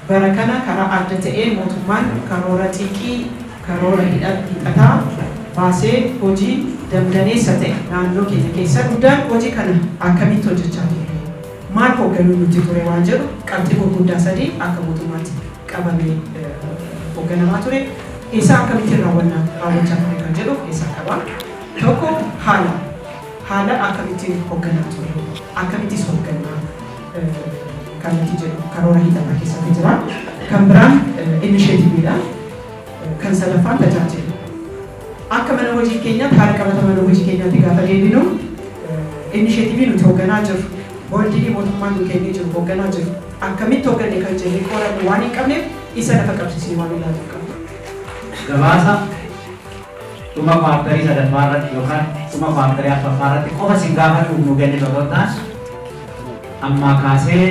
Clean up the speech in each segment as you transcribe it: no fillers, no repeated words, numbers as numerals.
Bara kana karaa adda ta'een mootummaan karoora xiiqii, karoora hiixataa baasee hojii damdaneessa ta'e naannoo keenya keessa guddaan hojii kana akkamitti hojjechaa turre, maal hoogganuu nuti ture waan jedhu qabxii gurguddaa sadii akka mootummaatti qabamee hoogganamaa ture. Isa akkamittiin raawwachaa ture kan jedhu of keessaa qaba. Tokko, haala akkamittiin hoogganaa ture, akkamittis hooggannaa kan nuti jedhu karoora hiixataa keessatti jira. Kan biraan initiativeiidha. Kan sadaffaan tajaajila. Akka mana hojii keenyaatti, haala qabata mana hojii keenyaatti gaafa deebinu, initiative nuti hoogganaa jirru, booldiinii mootummaan nu kennee jiru hoogganaa jiru, akkamitti hoogganne kan jennee qorannu waan hin qabneef, isa lafa qabsiisnee waan ilaaluu qabna. Gabaasa dhuma quarterii sadaffaa irratti yookaan dhuma quarterii arfaffaa irratti qofa sin gaafadhuuf nu kenne otoo hin taane, ammaa kaasee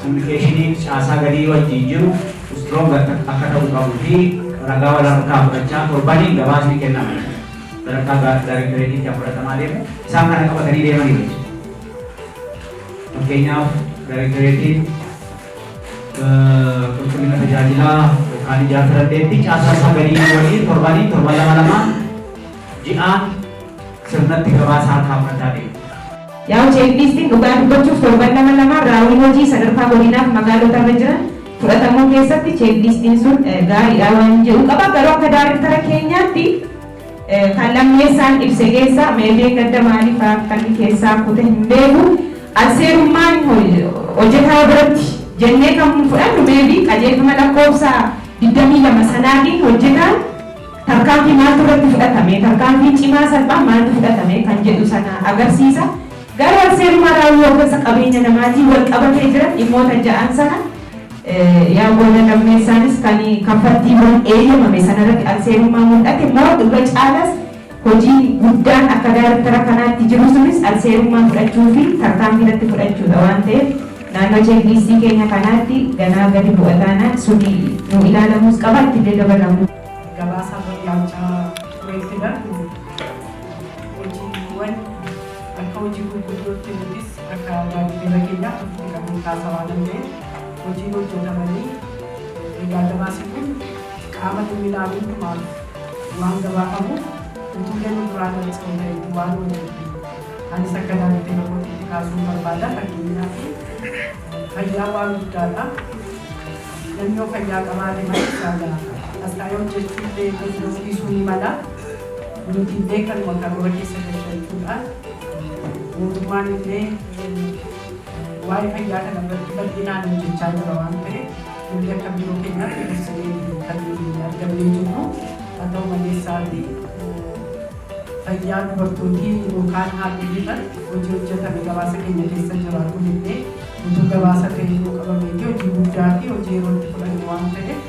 communicationiin caasaa gadii wajjin jiru strong akka ta'uu qabuu fi ragaa wal harkaa fudhachaa torbaniin gabaasni kennama. Sadarkaa daayirektoreetiitti kan fudhatamaa deemu isaan kana qabatanii deemanii jechuudha. Fakkeenyaaf, daayirektoreetiin qulqullina tajaajilaa yookaan ijaarsa dandeettii caasaa isaa gadii waliin torbaniin, torban lama lamaan, ji'aan sirnatti gabaasa harkaa fudhataa deemu. Yaa'u checklistiin dhugaa dubbachuuf torban lama lamaan raawwiin hojii sadarkaa godinaaf magaalota irra jiran fudhatamuu keessatti checklistiin sun gaariidha waan jedhu qaba. Garuu akka daariktara keenyaatti kan lammeessaan ibse keessa meebee gadda maaliif akka inni keessaa kute hin beeku. Alseerummaan hojjetaa biratti jennee kan fudhannu maybe qajeelfama lakkoofsa 22 sanaatiin hojjetaan tarkaanfii maaltu irratti fudhatame, tarkaanfii cimaa salphaa maaltu fudhatame kan jedhu sana agarsiisa. Garuu alseerummaa raawwii hooggansa qabeenya namaatiin wal qabatee jiran dhimmoota ja'an sana, yaa gola lammeessaanis kan kaffaltiiwwan eeyyamame sanarratti alseerummaa mul'ate moo irra caalas hojii guddaan akka daariktara kanaatti jiru sunis alseerummaa fudhachuu fi tarkaanfii irratti fudhachuudha waan ta'eef, naannoo checklistii keenya kanaatti ganaa gadi bu'ataanaan suni nu ilaalamuus qaba, ittillee dabalamu. Gabaasa dhiyaachaa turetti darbu hojiiwwan akka hojii gurguddootti nutis akka daariktara keenyaatti ofitti qabuun kaasa waan ta'eef, hojiin hojjetamanii, egaa gabaasi kun qaama dhimmi ilaalu hundumaaf waan gabaafamuuf, utuu kennu duraan harca'u ta'etti waan hojjetu anis akka daariktara kootiitti kaasuun barbaada. Fakkeenyaaf, fayyaa waan guddaadha. Namni yoo fayyaa qabaate malee isaa as taa'ee hojjechuu illee danda'uu dhiisuu ni mala. Nuti illee kanuma karoora keessa galchachuudhaan, mootummaan illee waa'ee fayyaa kana irratti bal'inaan hojjechaa jira waan ta'eef, nuti akka biiroo keenyaatti dursinee kan nuti argamnee jirru. Haa ta'u malee, isaati fayyaa dubartootii yookaan haadholii irratti hojii hojjetame gabaasa keenya keessa jira. Kun illee utuu gabaasa ta'ee yoo qabameeti hojii guddaa fi hojii yeroo itti fudhanne waan ta'eef,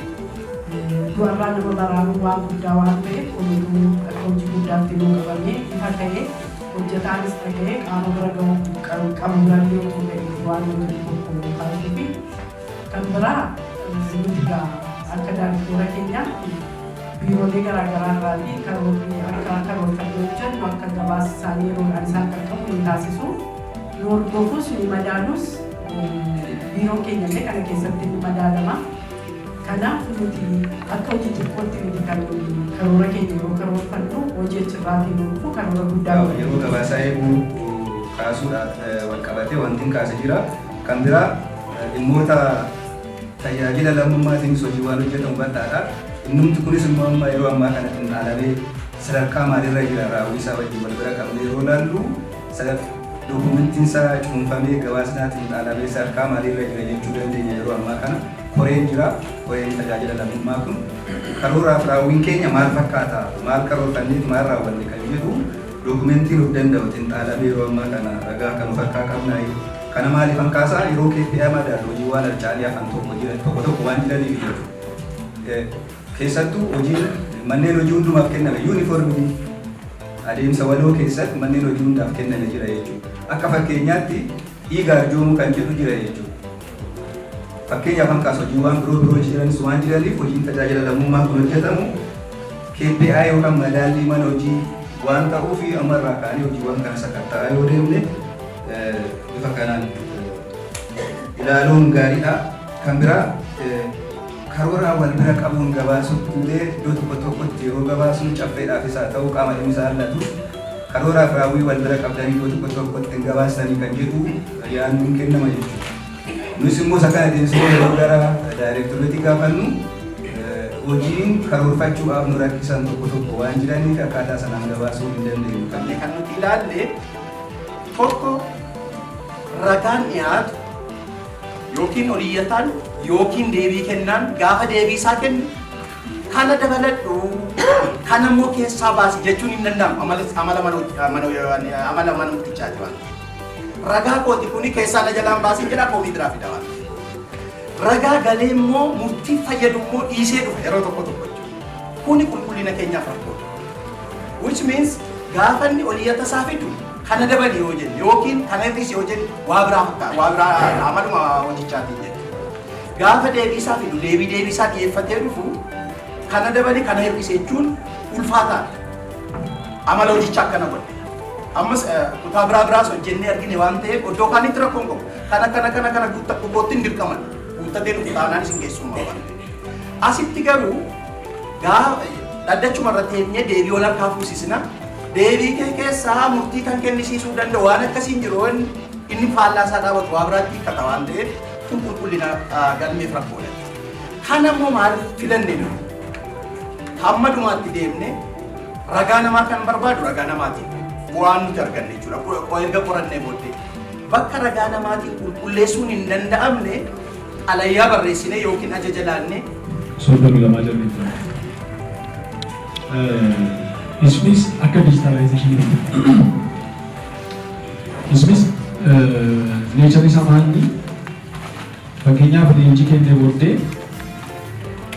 du'arraa nama baraaruu waan guddaa waan ta'eef, kun utuu akka hojii guddaatti nuu qabamee ifa ta'ee, hojjetaanis dhaga'ee qaama bira ga'uu qabu birallee utuu ga'eeti waan nuti tokko kaasuu fi kan biraa, nuti gaa akka daariktera keenyaatti biiroolee garaagaraa irraatii karoorri akka karoorfannee hojjennu, akka gabaasa isaanii yeroodhaan isaan qaqqabu ni taasisu. Nu hordofus, ni madaalus, biiroon keenya illee kana keessatti ni madaalama. Kanaaf nuti akka hojii xiqqootti miti kan karoora keenya yeroo karoorfannu, hojii achirraatii nu dhufu karoora guddaa. Yeroo gabaasaa eeguu kaasuudhaan wal qabatee wanti hin kaase jira. Kan biraa, dhimmoota tajaajila lammummaatiinis hojii waan hojjetamu bal'aadha. Innumti kunis immoo amma yeroo ammaa kana xinxaalamee sadarkaa maalirra jira, raawwii isaa wajjin wal bira qabnee yeroo ilaallu, dookumentiin isaa cuunfamee gabaasnaa xinxaalamee sadarkaa maaliirra jira jechuu dandeenya yeroo ammaa kana? Koreen jira. Koreen tajaajila lammummaa kun karooraaf raawwiin keenya maal fakkaata, maal karoorfanneet maal raawwanne kan jedhu dookumentiin of danda'u xinxaalamee yeroo ammaa kana ragaa kan of harkaa qabnaa? Kana maaliifan kaasaa? Yeroo KPI madaalu hojii waan harca'anii hafan tokko jira, tokko tokko waan jiraniif jechuudha. Keessattuu hojiin manneen hojii hundumaaf kenname, uniformii adeemsa waloo keessatti manneen hojii hundaaf kenname jira jechuudha. Akka fakkeenyaatti dhiiga arjoomuu kan jedhu jira jechuudha. Fakkeenyaaf hanqaas hojiiwwan biroo biroo jiranis waan jiraniif, hojiin tajaajila lammummaa kun hojjetamu KPI yookaan madaallii mana hojii waan ta'uuf, amma irraa ka'anii hojiiwwan kana sakatta'aa yoo deemne bifa kanaan ilaaluun gaariidha. Kan biraa Karooraan wal bira qabuun gabaasutti illee iddoo tokko tokkotti yeroo gabaasnu caffeedhaafis haa ta'u, qaama dhimmi isaa ilaallatu karooraaf raawwii wal bira qabdanii iddoo tokko tokkotti hin gabaasanii kan jedhu yaadni kennama jechuudha. Nus immoo isa kana deemsisee yeroo gara daayireektoreetii gaafannu, hojiin karoorfachuudhaaf nu rakkisan tokko tokko waan jiraniif akkaataa sanaan gabaasuu hin dandeenyu kan Kan nuti ilaalle tokko, ragaan dhiyaatu yookiin oliyyataan yookiin deebii kennaan gaafa deebii isaa kennu kana dabaladhu, kana immoo keessaa baasi jechuun hin danda'amu. Amala mana murtichaati waan ta'eef. Ragaa kooti kuni keessaa na jalaan baasin jedha, koomii biraa fida waan ta'eef. Ragaa galee immoo murtii fayyadu immoo dhiisee dhufa yeroo tokko tokko jechuudha. Kuni qulqullina keenyaaf rakkoodha. Which means gaafa inni oliyyata isaa fidu kana dabali yoo jenne yookiin kana hir'isi yoo jenne waa biraa fakkaata, waa biraa amaluma hojichaatiin jechuudha. Gaafa deebii isaa fidu, deebii isaa dhiyeeffatee dhufu kana dabali, kana hir'isi jechuun ulfaataadha. Amala hojichaa akkana godhe. Ammas kutaa biraa biraas hojjennee argine waan ta'eef iddoo kaanitti rakkoon qabu. Kana kana kana kana guuttadhu kootti hin dirqaman. Guuttatee dhufu taanaan isin keessummaa waan ta'eef. Asitti garuu gaafa dhaddachuma irratti eenyee deebii wal harkaa fuusisna. Deebii kee keessaa murtii kan kennisiisuu danda'u waan akkasiin jiru, inni faallaa isaa dhaabatu waa biraatti hiikkata waan ta'eef kun qulqullina galmeef rakkoodha. Kana immoo maal filanne nuti? Hamma dhumaatti deemne ragaa namaa kan barbaadu ragaa namaatiin bu'aan nuti arganne jechuudha. Erga qorannee booddee bakka ragaa namaatiin qulqulleessuun hin danda'amne xalayyaa barreessine yookiin ajaja laanne 32 jennee jira. ISMIS akka digitalization. ISMIS nature isaa maalni? Fakkeenyaaf, leenjii kennee booddee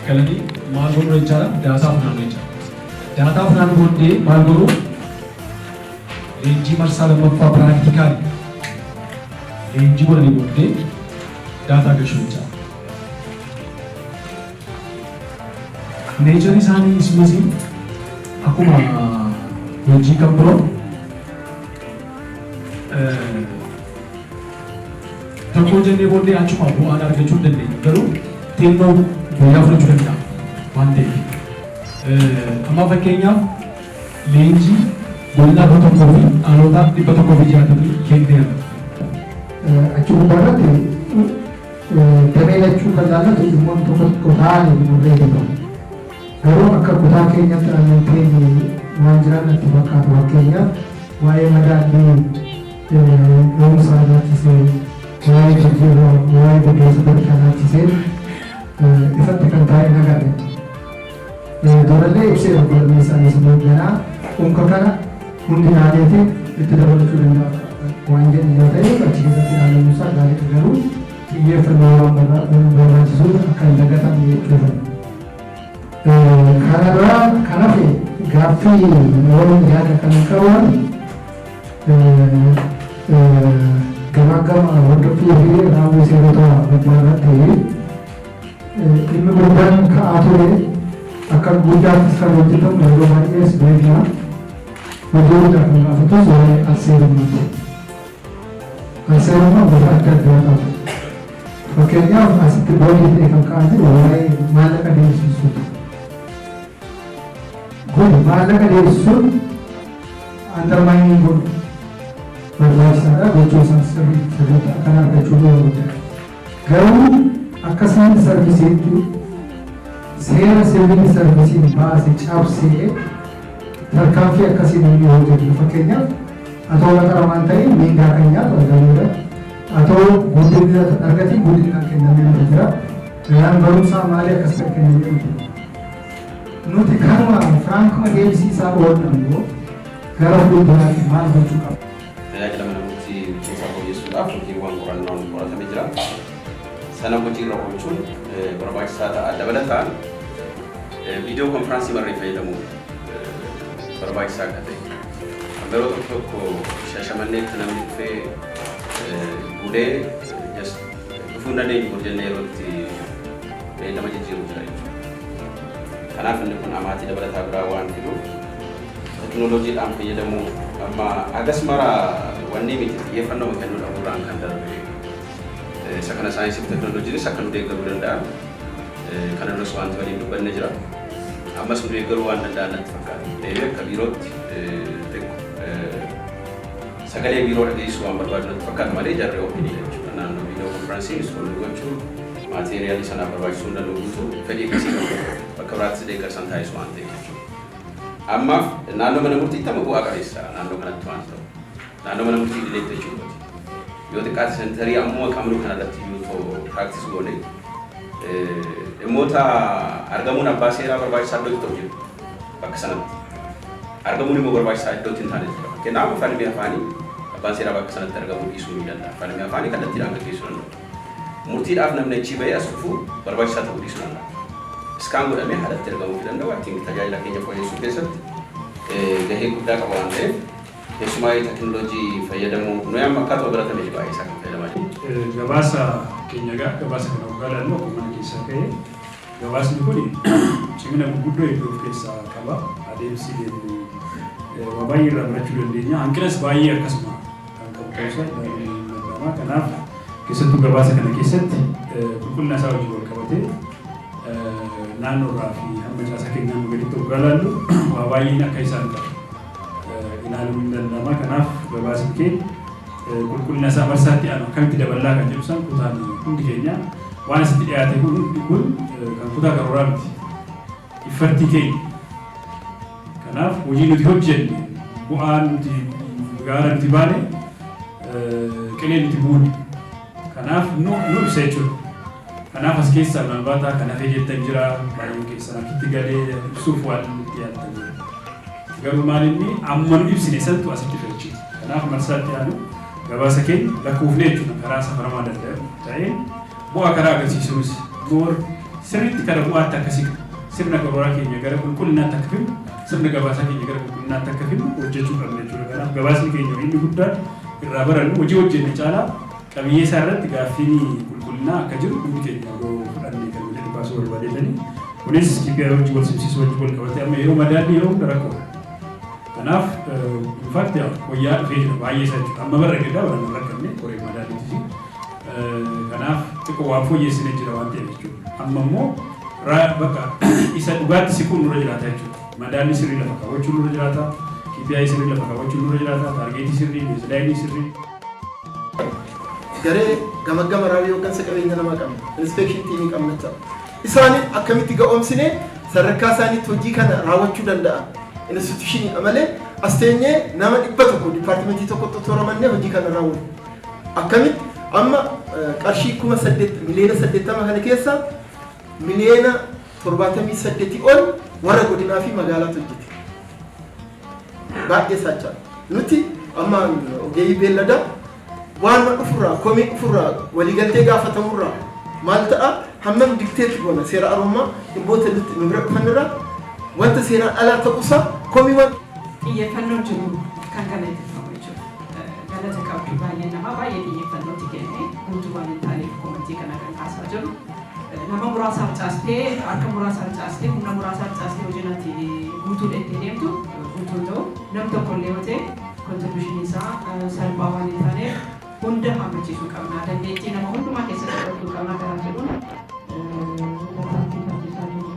galanii maal godhu jechaadha? Data funaanu jechaadha. Data funaanu booddee maal godhu? Leenjii marsaa lammaffaa practical leenjii godhanii booddee data galchuu jechaadha. Nature isaanii ISMISiin akkuma hojii kan biroo tokko jennee booddee achuma bu'aan argachuu hin dandeenyu. Garuu xinnoo guyyaa fudhachuu danda'a waan ta'eef. Amma fakkeenyaaf, leenjii godina 100 fi aanota 160 kenneera. Achi gubbaarratti damee lachuu kan laallatu dhimmoonni tokko tokko ta'anii murree ta'u. Garuu akka kutaa keenyatti naannoo keenya waan jiran natti fakkaatu. Fakkeenyaaf, waa'ee madaallii ga'umsaa ilaalchisee, waa'ee jijjiirraa, waa'ee guddina sadarkaa ilaalchisee ifatti kan taa'e hin agarre. Durallee ibseera galmee isaaniis immoo ganaa unka kana hundi ilaaleetiin itti dabalachuu danda'a waan jedhu yoo ta'e achi keessatti ilaalamuun isaa gaariidha, garuu xiyyeeffannoo waan barbaachisuuf akka hin dagatamne jechuudha. Kanarraa kan hafe gaaffii yeroo yaada kan qaban gamaa gama hordoffii fi raawwii seerota gubbaa irratti dhimmi guddaan ka'aa ture, akka guddaattis kan hojjetamu yeroo baay'ees beekna, hojii guddaa kan gaafatus waa'ee alseerummaati. Alseerummaa bifa adda addaa qaba. Fakkeenyaaf, asitti boolii ta'e kan ka'aa jiru waa'ee maallaqa deebisiisuuti. Kun maallaqa deebisuun undermining godhu barbaachisaadha, gochuu isaan sirrii sirriitti akkana argachuu guddaa. Garuu akka civil serviceiitti seera civil serviceiin baase cabsee tarkaanfii akkasii namni hojjetu, fakkeenyaaf, atoo qaxaramaan ta'e miindaa kan nyaatu argameera. Atoo guddinni argatiin guddinni kan kennamee jira. Gayaan barumsaa maalii akkas kan kennamee jira. Nuti kanuma firaankuma deebisiisaa oolan immoo gara fuulduraatti maal gochuu qabna? Tajaajila mana murtii bulchiinsaa fooyyessuudhaaf hojiiwwan qorannoon qoratamee jira. Sana hojiirra oolchuun barbaachisaa ta'a. Dabalataan video conference marree fayyadamuun barbaachisaa akka ta'e. Yeroo tokko tokko Shaashamanneetti namni dhufee bulee dhufuu hin dandeenyu bor jennee yeroo itti beellama jijjiiru jira jechuudha. Kanaaf inni kun amaatii dabalataa biraa waan fiduuf teknooloojiidhaan fayyadamuu amma hagas mara wanni miti, xiyyeeffannoo kennuu dhabuurraan kan darbe isa kana saayinsii fi teknooloojiinis akka nu deeggaruu danda'an. Kana duras wanti waliin dubbanne jira. Ammas nu deeggaruu waan danda'an natti fakkaata. Deebi'ee akka biirootti xiqqoo sagalee biiroo dhageessisuu waan barbaadu natti fakkaata malee jarri openidha jechuudha. Naannoo video conference install gochuu, materialii sanaaf barbaachisuu hunda nu guutuu fedhii akkasii qabu. Bakka biraattis deeggarsan taasisu waan ta'eef jechuudha. Ammaaf naannoo mana murtiitti amma bu'aa qabeessa naannoo kanatti waan ta'u. Naannoo mana murtii idileetti jechuudha. Yoo xiqqaate centerii ammuma qabnu kanarratti iyyuu too practice goone, dhimmoota argamuun abbaa seeraa barbaachisaa iddootti ta'u jiru bakka sanatti. Argamuun immoo barbaachisaa iddootti hin taane jira. Fakkeenyaaf, falmii afaanii abbaan seeraa bakka sanatti argamuu dhiisuu ni danda'a. Falmii afaanii kallattiidhaan gaggeessuu danda'u. Murtiidhaaf namni achii bahee as dhufuu barbaachisaa ta'uu dhiisuu danda'a. Scan godhamee haalatti argamuu danda'u. I think tajaajila keenya fooyyessuu keessatti gahee guddaa qaba waan ta'eef, keessumaa teknooloojii fayyadamuu nuyi amma akkaataa baratame baay'ee isaa kan fayyadamaa jiru. Gabaasa keenya egaa gabaasa kana waggaa ilaallu akkuma mana keessaa ka'e, gabaasni kun cimina gurguddoo hedduu of keessaa qaba. Adeemsi deemu waa baay'ee irraa barachuu dandeenya. Hanqinas baay'ee akkasuma kan qabu ta'uusaa ilaaluun ni danda'ama. Kanaaf keessattuu gabaasa kana keessatti qulqullina isaa wajjin wal qabatee naannoo irraa fi hamma caasaa keenyaa hamma gaditti waggaa ilaallu waa baay'een akka isaan qabu ilaaluun ni danda'ama. Kanaaf gabaasni keenya qulqullina isaa marsaatti aanu akkamitti daballaa kan jedhu san kutaan hundi keenya waan asitti dhiyaate kun hundi kun kan kutaa karooraa miti. Effortii keenya. Kanaaf hojii nuti hojjenne, bu'aan nuti gaara nuti baane, qilee nuti buune. Kanaaf nu ibsa jechuudha. Kanaaf as keessaa malbaataa kan hafee jettan jira, baay'een keessan akkitti galee ibsuuf waan nutti yaaddan jira. Garuu maal, inni amma nu ibsine santu asitti dhufe jechuudha. Kanaaf marsaatti aanu gabaasa keenya lakkoofnee jechuudha, karaa safaramaa danda'u ta'een bu'aa karaa agarsiisuunis more sirriitti kara bu'aatti akka siqu, sirna karooraa keenya gara qulqullinaatti akka fidnu, sirna gabaasaa keenya gara qulqullinaatti akka fidnu hojjechuu qabna jechuudha. Kanaaf gabaasni keenya inni guddaan irraa barannu, hojii hojjenne caalaa qabiyyee isaa irratti gaaffiin qulqullinaa akka jiru hundi keenya yeroo fudhannee kan jedhu kaasuu barbaadeetanii, kunis KPI hojii wal simsiisuu wajjin wal qabatee amma yeroo madaalli yeroo hunda rakkoodha. Kanaaf in fact wayyaa dhufee jira baay'ee isaa jechuudha. Amma barra gaddaa barana rakkanne qoree madaalliitis. Kanaaf xiqqoo waan fooyyessine jira waan ta'eef jechuudha. Amma immoo bakka isa dhugaatti siquun nurra jiraata jechuudha. Madaalli sirrii lafa kaawwachuun nurra jiraata. KPI sirrii lafa kaawwachuun nurra jiraata. Targetii sirrii, baselineii sirrii. Garee gamaggama raawwii hooggansa qabeenya namaa qabna. Inspection teamii qabna jechuudha. Isaan akkamitti ga'oomsine sadarkaa isaaniitti hojii kana raawwachuu danda'a? Institutionii malee as teenyee nama 100 departmentii tokkotti toramannee hojii kana raawwatu. Akkamitti amma qarshii 8,080,000 kana keessa 78,000,000 ol warra godinaa fi magaalaatu hojjete. Baay'ee saachaa. Nuti amma ogeeyyii beelladaa waan dhufurraa, komii dhufurraa, waliigaltee gaafatamurraa maal ta'a, hammam dictate goona seera arummaa dhimmoota nuti nu bira dhufanirraa wanta seeraan alaa ta'uusaa komiiwwan. Xiyyeeffannoon jiru kan kana itti famu jechuudha. Galata qabdu, baay'ee namaa baay'ee xiyyeeffannootti kenne guutuu waan hin taaneef commentii kana kan kaasaa jiru. Nama muraasa harcaastee, harka muraasa harcaastee, humna muraasa harcaastee hojii ati guutuu dheettee deemtu guutuu ta'u nam tokko illee yoo ta'e contributionii isaa salphaa waan hin taaneef hunda hammachiisuu qabna. Dandeettii nama hundumaa keessatti fudhachuu qabna karaa jedhuun tattaaffii taasisaa jiru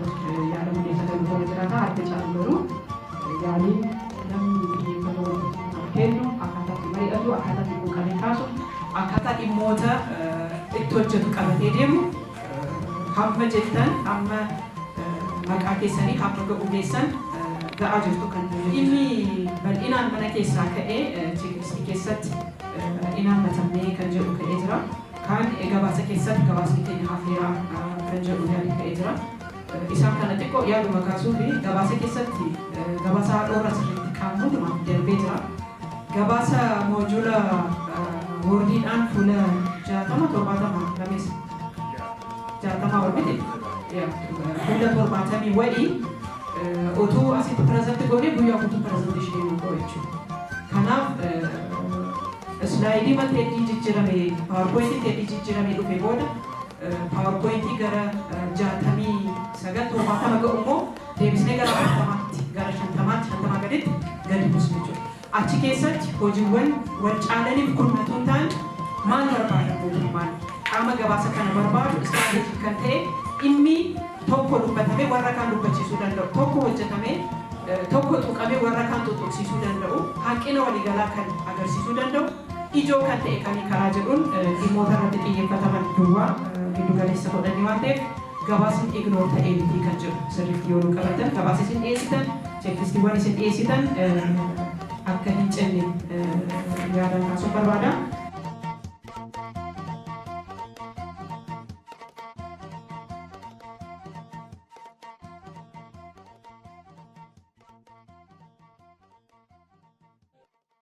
yaada hundeessa galuu tola jiraata. Harka caalu garuu yaalii namni xiyyeeffannoo wanta kennu, akkaataa itti mari'atu, akkaataa itti quuqamee kaasu, akkaataa dhimmoota itti hojjetu qabatee deemu, hamma jettan, hamma maqaa keessanii hamma ga'uu geessan ga'aa jirtu kan dhimmi bal'inaan mana keessaa ka'ee checklistii keessatti bal'inaan matamnee kan jedhu ka'ee jira. Kaan gabaasa keessatti gabaasni keenya hafeeraa kan jedhu yaadi ka'ee jira. Isaan kana xiqqoo yaaduma kaasuu fi gabaasa keessatti gabaasa haadhoorra sirriitti qaama hundumaaf darbee jira. Gabaasa module Wordiidhaan fuula 60 70 lameessa 60 ol miti, fuula 70 wa'ii utuu asitti present goonee guyyaa guutuu presentationii nu godhu jechuudha. Kanaaf slideii mateeddii jijjiirame, PowerPointii teeddii jijjiirame dhufe booda PowerPointii gara 69 70 ga'u immoo deebisnee gara 40tti, gara 50tti, 50 gaditti gadi buusne jechuudha. Achi keessatti hojiiwwan wal caalaniif kunnatuun hin taane, maal barbaada mootummaan, qaama gabaasa kana barbaadu, strategy kan ta'e dhimmi Tokko dubbatamee warra kaan dubbachiisuu danda'u, tokko hojjetamee tokko tuqamee warra kaan tuttuqsiisuu danda'u, hanqina waliigalaa kan agarsiisuu danda'u, ijoo kan ta'e kamii karaa jedhuun dhimmoota irratti xiyyeeffataman duwwaa giddu galeessa godhanii waan ta'eef, gabaasni ignore ta'ee miti kan jedhu sirriitti yoo nu qabatan, gabaasa isin dhiyeessitan, checklistiiwwan isin dhiyeessitan akka hin cinne yaadaan kaasuun barbaada.